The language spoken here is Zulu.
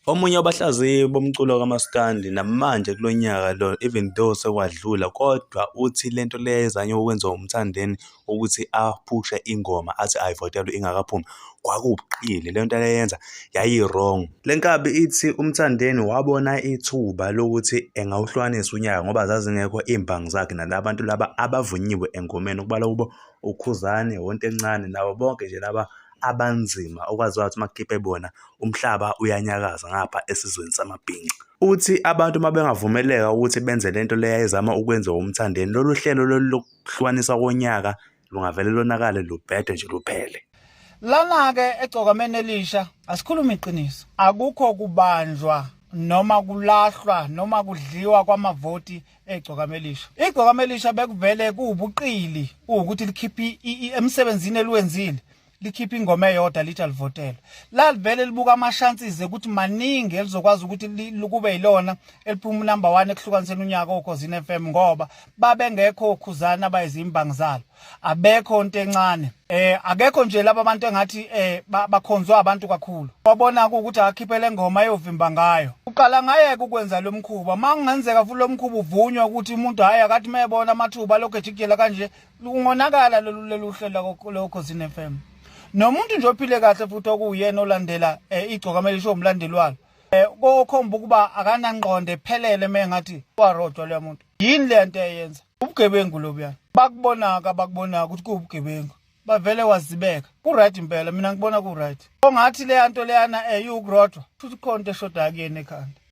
Omunye wabahlaziyi bomculo kamaskandi namanje kulo nyaka lo, even though sekwadlula, kodwa uthi lento le ezanywe ukwenziwa uMthandeni ukuthi aphushe ingoma athi ayivotelwe ingakaphumi kwakuwubuqili. Le nto ayeyenza yayi-wrong. Le nkabi ithi uMthandeni wabona ithuba lokuthi engawuhlukanisa unyaka ngoba zazingekho iy'mbangi zakhe nala bantu laba abavunyiwe engomeni, okubalwa kubo uKhuzani, woNtencane nabo bonke nje laba abanzima okwaziwa ukuthi uma kukhiphe bona umhlaba uyanyakaza ngapha esizweni samabhinca. Uthi abantu uma bengavumeleka ukuthi benze lento le ayezama ukwenziwa uMthandeni, lolu hlelo lolu lokuhlukaniswa konyaka lungavele lonakale lubhede nje luphele. Lana-ke egcokameni elisha asikhulume iqiniso, akukho kubanjwa noma kulahlwa noma kudliwa kwamavoti egcokama elisha. Igcokama elisha bekuvele kuwubuqili ukuthi likhiphe emsebenzini eliwenzile, likhiphe ingoma eyodwa lithi alivotelwe. Lalivele libuka amashansize ukuthi maningi elizokwazi ukuthi kube yilona eliphuma unumber 1 ekuhlukaniseni unyaka oKhozini FM, ngoba babengekho oKhuzani abayizimbangi zalo, abekho into encane, akekho nje laba bantu engathi bakhonzwa abantu kakhulu. Wabona ukuthi akakhiphe le ngoma ayovimba ngayo. Uqala ngayeka ukwenza lo mkhuba. Uma kungenzeka futhi lo mkhuba uvunywe ukuthi umuntu hhayi akathi mayebona amathuba alokhu ejikijela kanje, lungonakala lolu hlelo loKhozini FM. Nomuntu nje ophile kahle futhi okuwuyena olandela igcokama elisho umlandeli walo, kokhomba ukuba akanangqondo ephelele uma engathi warojwa loya muntu. Yini le nto eyenza? Ubugebengu lobuyana. Bakubonaka bakubonaka ukuthi kuwubugebengu, bavele wazibeka. Ku-right impela, mina ngibona ku-right. Ongathi leya nto leyana iwukurodwa, futhi kukhona into eshodayo kuyena ekhanda.